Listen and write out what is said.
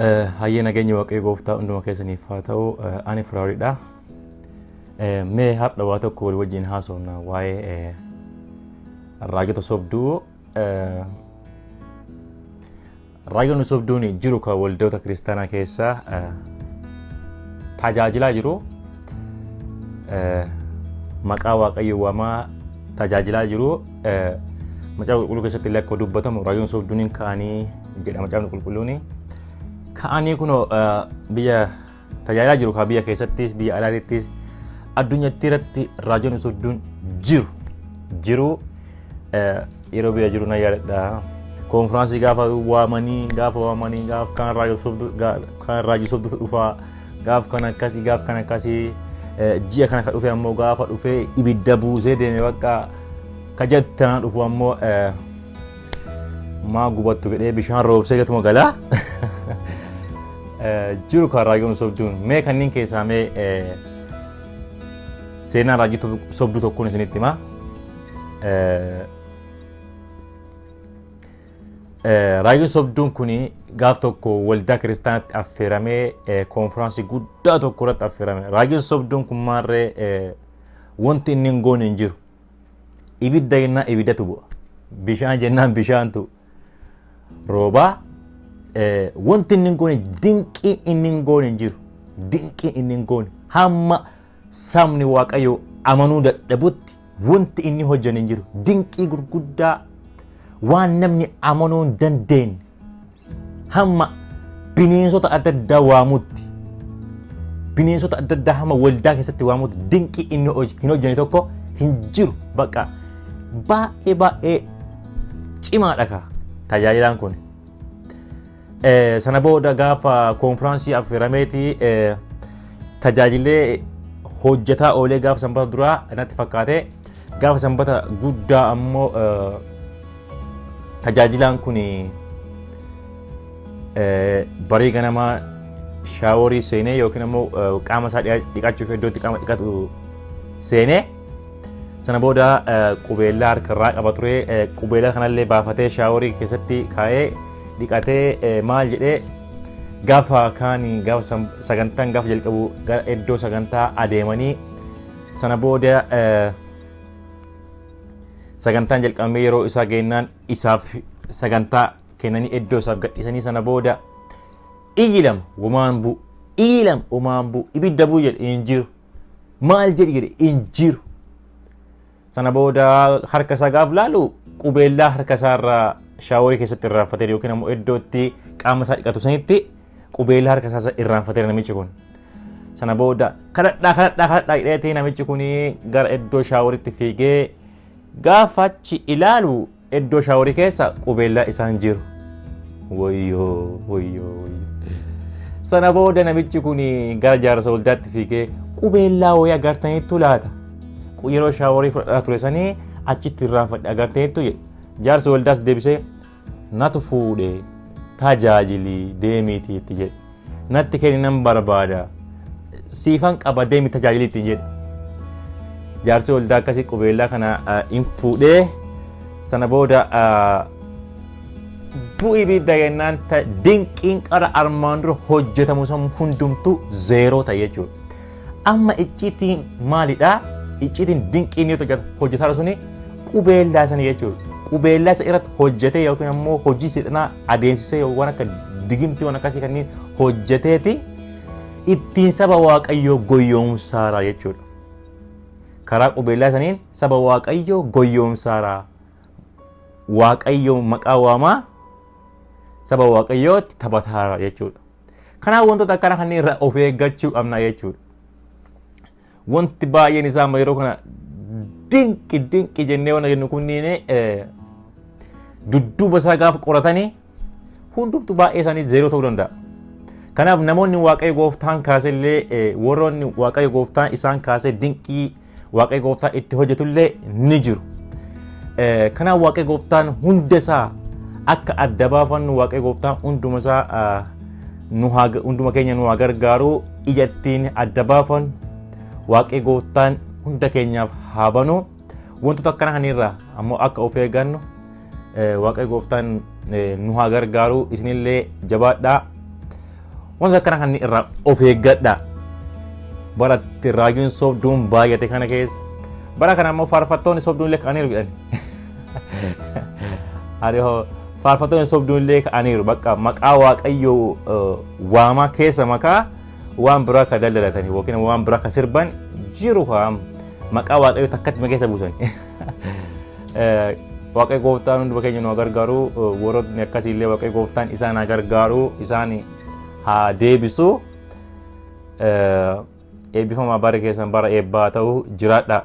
Hayyee, nageenya Waaqayyo gooftaa hunduma keessaniif haa ta'u. Ani Firaa'olidha. Mee har'a waa tokko walii wajjin haasofna waa'ee raajota sobduu. Raajonni sobduun jiru kan waldoota kiristaanaa keessa tajaajilaa jiru. Maqaa Waaqayyo waamaa tajaajilaa jiru. Macaafa qulqulluu keessatti illee akka dubbatamu raajonni sobduun ka'anii jedha macaafni qulqulluun. Ka'anii kunoo biyya tajaajilaa jiru kan biyya keessattis, biyya alaattis, addunyatti irratti raajonni sobduun jiru. Jiru yeroo biyya jiru na yaadadha. Koonfiraansii gaafa waamanii gaafa waamanii, gaaf kan raajii sobduutu dhufaa, gaaf kan akkasii, gaaf kan akkasii, ji'a kana kan dhufe ammoo gaafa dhufe ibidda buusee deeme, bakka kajatti tanaan dhufu ammoo maa gubattu jedhee bishaan roobsee gatuma galaa. Jiru kan raajiin sobduun. Mee kanneen keessaa mee seenaa raajii sobduu tokkoon isinitti himaa. Raajiin sobduun kun gaaf tokko waldaa kiristaanaatti affeeramee, koonfiraansii guddaa tokko irratti affeerame. Raajiin sobduun kun maarree wanti inni hin goone hin jiru. Ibidda jennaan ibiddatu bu'a. Bishaan jennaan bishaantu roobaa. Wanti inni hin goone, dinqii inni hin goone hin jiru. Dinqii inni hin goone, hamma sabni Waaqayyoo amanuu dadhabutti wanti inni hojjane hin jiru. Dinqii gurguddaa waan namni amanuu hin dandeenye, hamma bineensota adda addaa waamutti, bineensota adda addaa hamma waldaa keessatti waamutti, dinqii inni hin hojjane tokko hin jiru. Bakka baay'ee baay'ee cimaadha kaa tajaajilaan kun. Sana booda gaafa koonfiraansii affeerameeti tajaajilee hojjetaa oolee, gaafa sanbata duraa natti fakkaate, gaafa sanbata guddaa ammoo tajaajilaan kun barii ganamaa shaaworii seenee yookiin ammoo qaama isaa dhiqachuuf iddootti qaama dhiqatu seenee, sana booda qubeellaa harkarraa qaba ture, qubeellaa kanallee baafatee shaaworii keessatti kaa'ee dhiqatee maal jedhee, gaafa kaanii gaafa sagantaan gaafa jalqabu gara iddoo sagantaa adeemanii, sana booda sagantaan jalqabamee yeroo isaa geennaan isaaf sagantaa kennanii iddoo isaaf gadhiisanii, sana booda iyyi lama womaan bu'u, iyyi lama womaan bu'u, ibidda bu'u jedhe hin jiru, maal jedhi jedhe hin jiru. Sana booda harka isaa gaaf laalu qubeellaa harka isaa irraa shaaworii keessatti irraanfateera, yookiin ammoo iddoo itti qaama isaa dhiqatu sanitti qubeellaa harka isaa irraanfateera namichi kun. Sana booda kadhadhaa kadhadhaa kadhadhaa jedheetii namichi kun gara iddoo shaaworitti fiigee gaafa achi ilaalu iddoo shaaworii keessa qubeellaa isaan jiru. Wayyoo, wayyoo, wayyoo. Sana booda namichi kun gara jaarsa waldaatti fiigee, "Qubeellaa wayii agartaniittu laata? Yeroo shaaworii fudhataa ture sanii achitti irraanfadhe, agartaniittu?" jedhe. Jaarsi waldaas deebisee, "Natu fuudhe, tajaajilii deemiitii," itti jedhe. "Natti kenni, nan barbaada. Siifan qaba, deemi tajaajilii," ittiin jedhe. Jaarsi waldaa akkasii qubeellaa kana hin fuudhee, sana booda bu'ii ibidda jennaan dinqiin qara armaan dura hojjetamu sun hundumtuu zeeroo ta'e jechuudha. Amma icciitiin maalidhaa? Icciitiin dinqiin yoo hojjetaa suni qubeellaa sanii jechuudha. Qubeellaa isa irratti hojjetee yookiin ammoo hojii seexanaa adeemsisee waan akka digimtii waan akkasii kanneen hojjeteeti ittiin saba Waaqayyoo goyyoomsaara jechuudha. Karaa qubeellaa saniin saba Waaqayyoo goyyoomsaara. Waaqayyoo maqaa waamaa saba Waaqayyootti taphataara jechuudha. Kanaaf wantoota akkana kanneen irraa of eeggachuu qabna jechuudha. Wanti baay'een isaa amma yeroo kana dinqi dinqi jennee waan jennu kunniin dudduuba isaa gaafa qoratanii hundumtu baay'ee isaanii zeeroo ta'uu danda'a. Kanaaf namoonni Waaqayyo gooftaan kaasellee, warroonni Waaqayyo gooftaan isaan kaasee dinqii Waaqayyo gooftaan itti hojjetullee ni jiru. Kanaaf Waaqayyo gooftaan hunda isaa akka adda baafannu Waaqayyo gooftaan hunduma isaa nu haa, hunduma keenya nu haa gargaaru. Ija ittiin adda baafannu Waaqayyo gooftaan hunda keenyaaf haa banu. Wantoota akkana kanirraa ammoo akka of eeggannu Waaqayyo gooftaan nu haa gargaaru. Isinillee jabaadhaa. Wanta akkana kan irraa of eeggadha. Baratti raajiin sobduun baay'ate kana keessa. Bara kana immoo faarfattoonni sobduun illee ka'aniiru jedhan. Ani hoo faarfattoonni sobduun illee ka'aniiru. Bakka maqaa Waaqayyoo waamaa keessa makaa waan biraa ka daldalatanii yookiin waan biraa ka sirban jiru kaa maqaa Waaqayyoo takkatti keessa buusan. Waaqayyo gooftaan hunduma keenya nu haa gargaaru. Warroonni akkasii illee Waaqayyo gooftaan isaan haa gargaaru, isaan haa deebisu. Eebbifamaa, bara keessan bara eebbaa ta'u, jiraadha.